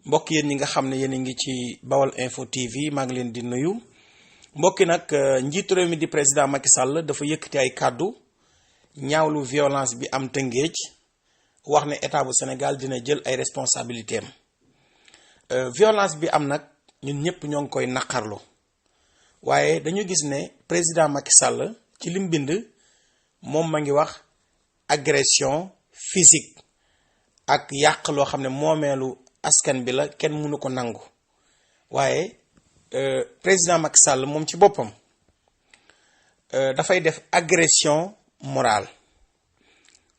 mbokk yéen ñi nga xam ne yéen a ngi ci Bawal Info TV maa ngi leen di nuyu mbokki nag njiitu réew mi di président Macky Sall dafa yëkkati ay kàddu ñaawlu violence bi am Tëngéej wax ne état bu Sénégal dina jël ay responsabilités am violence bi am nag ñun ñëpp ñoo ngi koy naqarlu waaye dañu gis ne président Macky Sall ci lim bind moom ma ngi wax agression physique ak yàq loo xam ne moomeelu askan bi la kenn mënu ko nangu waaye président Macky Sall moom ci boppam dafay def agression morale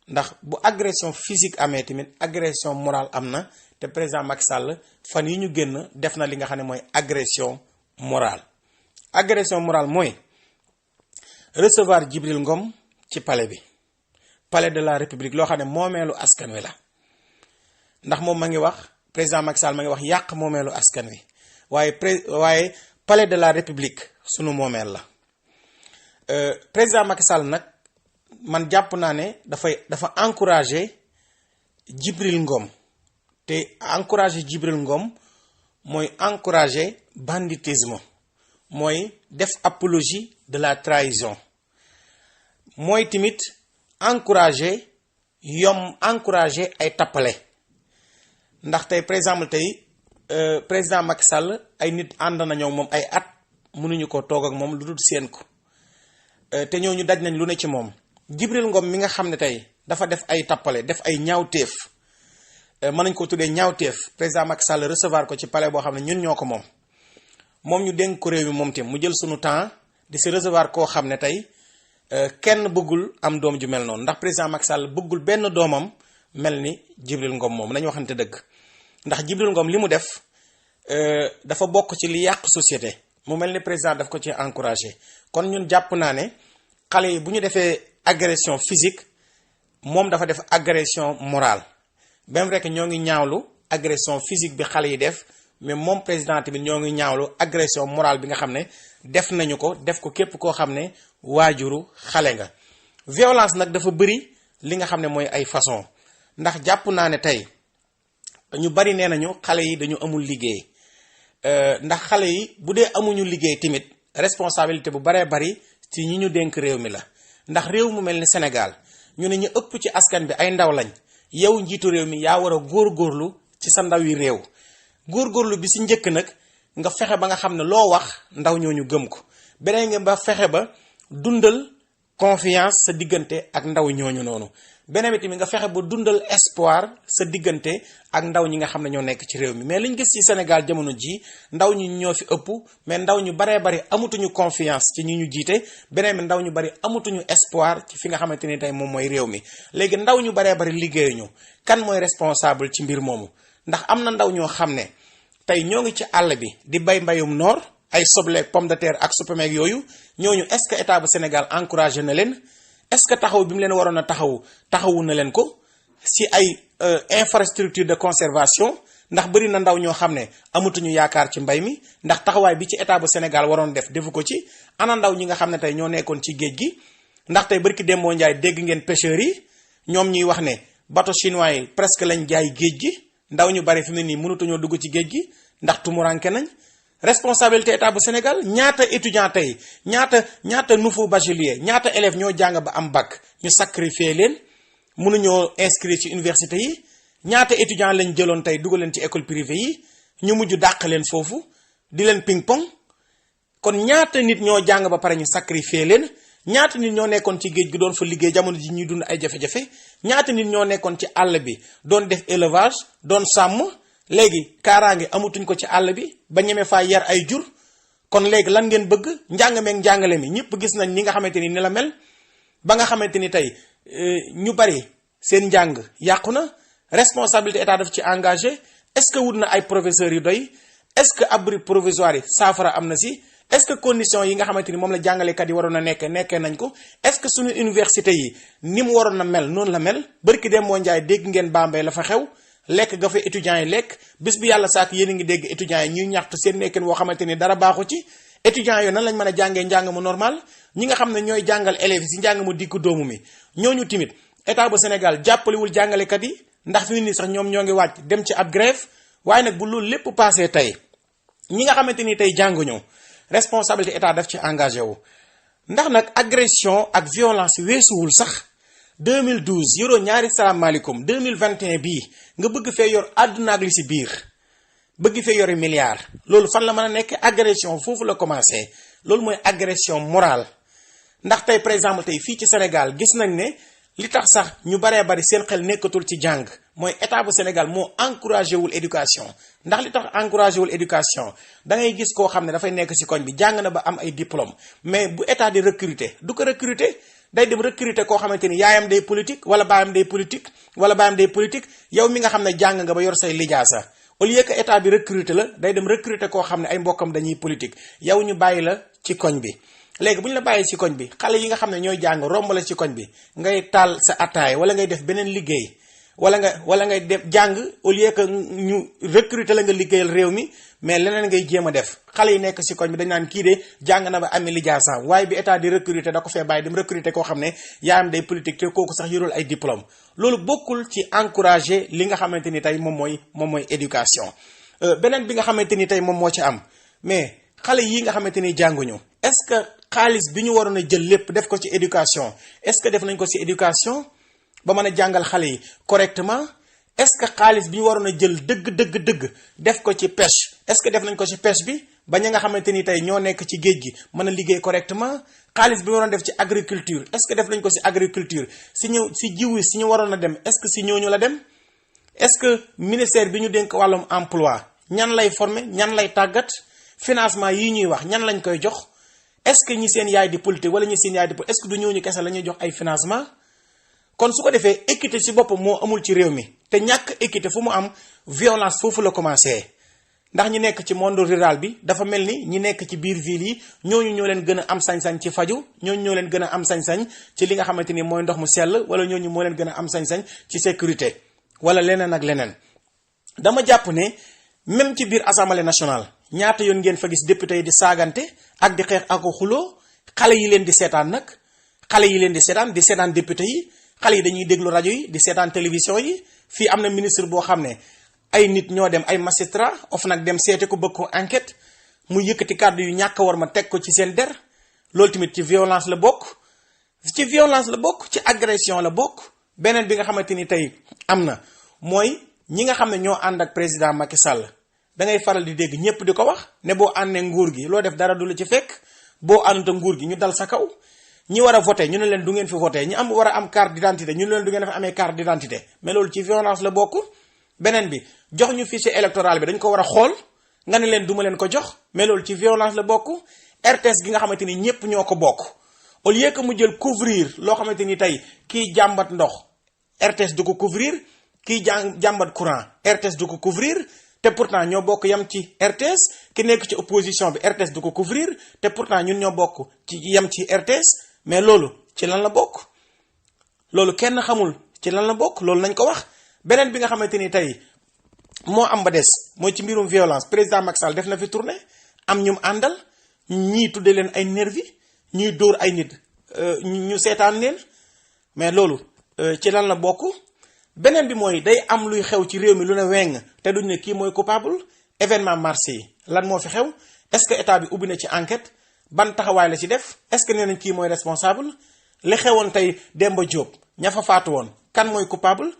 ndax bu agression physique amee tamit agression morale am na te président Macky Sall fan yi ñu génn def na li nga xam ne mooy agression morale. agression morale mooy recevoir Djibril Ngom ci palais bi palais de la république loo xam ne moomeelu askan wi la ndax moom ma ngi wax président Macky Sall ma ngi wax yàq moomeelu askan wi waaye palais de la république sunu moomeel la président Macky Sall nag man jàpp naa ne dafa encourager Djibril Ngom te encourager Djibril Ngom mooy encourager banditisme mooy def apologie de la trahison mooy tamit encourager ay tappale ndax tey par exemple tey président Macky Sall ay nit ànd nañoo moom ay at mënuñu ko toog ak moom lu dul seen ko te ñooñu daj nañ lu ne ci moom Djibril Ngom mi nga xam ne tey dafa def ay tappale def ay ñaawteef mën nañ ko tuddee ñaawteef président Macky Sall recevoir ko ci palais boo xam ne ñun ñoo ko moom ñu dénk ko réew mi moom tam mu jël sunu temps di si recevoir koo xam ne tey kenn bëggul am doom ju mel noonu ndax président Macky Sall bëggul benn doomam mel ni Djibril Ngom moom nañu waxante dëgg ndax Djibril Ngom li mu def dafa bokk ci li yàq société mu mel ni président daf ko ci encouragé kon ñun jàpp naa ne xale yi bu ñu defee agression physique moom dafa def agression morale même vrai que ñoo ngi ñaawlu agression physique bi xale yi def mais moom président tamit ñoo ngi ñaawlu agression morale bi nga xam ne def nañu ko def ko képp koo xam ne waajuru xale nga violence nag dafa bëri li nga xam ne mooy ay façon ndax jàpp naa ne tey ñu bari nee nañu xale yi dañu amul liggéey ndax xale yi bu dee amuñu liggéey tamit responsabilité bu baree bari ci ñi ñu dénk réew mi la ndax réew mu mel ni Sénégal ñu ne ñu ëpp ci askan bi ay ndaw lañ yow njiitu réew mi yaa war a góorgóorlu ci sa ndaw yi réew góorgóorlu bi si njëkk nag nga fexe ba nga xam ne loo wax ndaw ñooñu gëm ko beneen nga ba fexe ba dundal confiance sa diggante ak ndaw ñooñu noonu beneen bi tamit nga fexe ba dundal espoir sa diggante ak ndaw ñi nga xam ne ñoo nekk ci réew mi mais liñ gis ci Sénégal jamono ji ndaw ñi ñoo fi ëpp mais ndaw ñu baree bari amatuñu confiance ci ñi ñu jiite beneen bi ndaw ñu bari amatuñu espoir ci fi nga xamante ni tey moom mooy réew mi léegi ndaw ñu baree bari liggéeyuñu kan mooy responsable ci mbir moomu ndax am na ndaw ñoo xam ne tey ñoo ngi ci àll bi di bay mbayum noor ay soble pomme de terre ak supame ak yooyu ñooñu est-ce que état bu Sénégal encouragé na leen est-ce que taxaw bi mu leen waroon a taxawu na leen ko si ay infrastructure de conservation ndax bëri na ndaw ñoo xam ne amatuñu yaakaar ci mbay mi ndax taxawaay bi ci état bu Sénégal waroon defu ko ci ana ndaw ñi nga xam ne tey ñoo nekkoon ci géej gi ndax tey barki Dembo Ndiaye dégg ngeen pêcheurs yi ñoom ñuy wax ne bateau chinois yi presque lañ jaay géej gi ndaw ñu bari fi mu ne nii mënatuñoo dugg ci géej gi ndax tumuranke nañ responsabilité état bu Sénégal ñaata étudiant tey ñaata nouveau bachelier ñaata élèves ñoo jàng ba am bac ñu sacrifier leen mënuñoo inscrire ci université yi ñaata étudiant lañ jëloon tey dugal leen ci école privée yi ñu mujj dàq leen foofu di leen ping pong kon ñaata nit ñoo jàng ba pare ñu sacrifier leen ñaata nit ñoo nekkoon ci géej gi doon fa liggéey jamono ji ñuy dund ay jafe-jafe ñaata nit ñoo nekkoon ci àll bi doon def élevage doon sàmm léegi kaaraange amatuñ ko ci àll bi ba ñeme faa yar ay jur kon léegi lan ngeen bëgg njàng meeg njàngale mi ñëpp gis nañ ni nga xamante ni la mel ba nga xamante ni tey ñu bari seen njàng yàqu na responsabilité état daf ci engagé est-ce que wut na ay professeurs yu doy est-ce que abri provisoire yi saafara am na si est-ce que conditions yi nga xamante ni moom la jàngalekat yi waroon a nekkee nañ ko est-ce que suñu université yi ni mu waroon a mel noonu la mel barki dem moo njaay dégg ngeen Bambey la fa xew lekk ga fa étudiants yi lekk bis bi yàlla saak yéen a ngi dégg étudiants yi ñuy ñaxtu seen nekkin woo xamante ni dara baaxu ci étudiants yooyu nan lañ mën a jàngee njàng mu normal ñi nga xam ne ñooy jàngal élèves yi si njàng mu diggu doomu mi ñooñu timit état bu Sénégal jàppalewul jàngalekat yi ndax fi mu nii sax ñoom ñoo ngi wàcc dem ci ab grève waaye nag bu loolu lépp passé tey ñi nga xamante ni tey jànguñu responsabilité état daf ci engagé wu ndax nag agression ak violence weesuwul sax 2012 yoroo ñaari salaamaaleykum 2021 bii nga bëgg fee yor àdduna ak li si biir bëgg fee yori milliards loolu fan la mën a nekk agression foofu la commencé loolu mooy agression morale ndax tey par exemple tey fii ci Sénégal gis nañ ne li tax sax ñu baree bari seen xel nekkatul ci jàng mooy état bu Sénégal moo encouragé wul éducation ndax li tax encouragé wul éducation da ngay gis koo xam ne dafay nekk si koñ bi jàng na ba am ay diplôme mais bu état di recruter du ko recruter day dem recruter koo xamante ni yaayam day politique wala baayam day politique wala baayam day politique yow mi nga xam ne jàng nga ba yor say lijaasa au lieu que état bi recruter la day dem recruter koo xam ne ay mbokkam dañuy politique yow ñu bàyyi la ci koñ bi. léegi bu ñu la bàyyee ci koñ bi xale yi nga xam ne ñooy jàng romb la ci koñ bi ngay taal sa attaay wala ngay def beneen liggéey wala ngay def jàng au lieu que ñu recruter la nga liggéeyal réew mi mais leneen ngay jéem a def xale yi nekk ci koñ bi dañ naan kii de jàng na ba amee lijaasa waaye bi état di recruter da ko fee bàyyi dem recruter koo xam ne yaayam day politique te kooku sax yorul ay diplôme loolu bokkul ci encourager li nga xamante ni tey moom mooy éducation beneen bi nga xamante ni tey moom moo ci am mais xale yi nga xamante ni jànguñu est-ce que xaalis bi ñu waroon a jël lépp def ko ci éducation est-ce que def nañ ko ci éducation ba mën a jàngal xale yi correctement est-ce que xaalis bi ñu waroon a jël dëgg def ko ci pêche est-ce que def nañ ko ci pêche bi ba ña nga xamante ni tey ñoo nekk ci géej gi mën a liggéey correctement xaalis bi waroon def ci agriculture est-ce que def nañ ko ci agriculture si jiw yi si ñu waroon a dem est-ce que si ñooñu la dem est-ce que ministère bi ñu dénk wàllum emploi ñan lay former ñan lay tàggat financement yi ñuy wax ñan lañ koy jox est-ce que ñi seen yaay di politique wala ñi seen yaay di politique est-ce que du ñooñu kese la ñuy jox ay financement kon su ko defee équité ci boppam moo amul ci réew mi te ñàkk équité fu mu am violence foofu la commencé ndax ñi nekk ci monde rural bi dafa mel ni ñi nekk ci biir ville yi ñooñu ñoo leen gën a am sañ-sañ ci faju ñooñu ñoo leen gën a am sañ-sañ ci li nga xamante ni mooy ndox mu sell wala ñooñu moo leen gën a am sañ-sañ ci sécurité wala leneen ak leneen dama jàpp ne même ci biir assemblée nationale ñaata yoon ngeen fa gis député yi di saagante ak di xeex ak xuloo xale yi leen di seetaan nag xale yi leen di seetaan député yi xale yi dañuy déglu rajo yi di seetaan télévision yi fii am na ministre boo xam ne ay nit ñoo dem ay magistrat of nag dem seete ko bëgg ko enquête mu yëkkati kàddu yu ñàkk war ma teg ko ci seen der loolu tamit ci violence la bokk ci agression la bokk beneen bi nga xamante ni tey am na mooy ñi nga xam ne ñoo ànd ak président Macky Sall da ngay faral di dégg ñëpp di ko wax ne boo àndee nguur gi loo def dara du la ci fekk boo àndute nguur gi ñu dal sa kaw ñi war a voté ñu ne leen du ngeen fi voté ñi war a am carte d'identité ñu ne leen du ngeen fi amee carte d'identité mais loolu ci violence la bokk beneen bi jox ñu fichier électoral bi dañ ko war a xool nga ne leen duma leen ko jox mais loolu ci violence la bokk RTS gi nga xamante ni ñëpp ñoo ko bokk au lieu que mu jël couvrir loo xamante ni tey kii jàmbat ndox RTS du ko couvrir kii jàmbat courant RTS du ko couvrir te pourtant ñoo bokk yam ci RTS ki nekk ci opposition bi RTS du ko couvrir te pourtant ñun ñoo bokk ci yam ci RTS mais loolu ci lan la bokk loolu kenn xamul ci lan la bokk loolu nañ ko wax beneen bi nga xamante ni tey moo am ba des mooy ci mbirum violence président Macky Sall def na fi tournée am ñum àndal ñii tudde leen ay nervi ñuy dóor ay nit ñu seetaan leen mais loolu ci lan la bokk beneen bi mooy day am luy xew ci réew mi lu ne weng te duñ ne kii mooy coupable événement marché yi lan moo fi xew est-ce que état bi ubbi na ci enquête ban taxawaay la ci def est-ce que nee nañ kii mooy responsable li xewoon tey Demba Diop ña fa faatu woon kan mooy coupable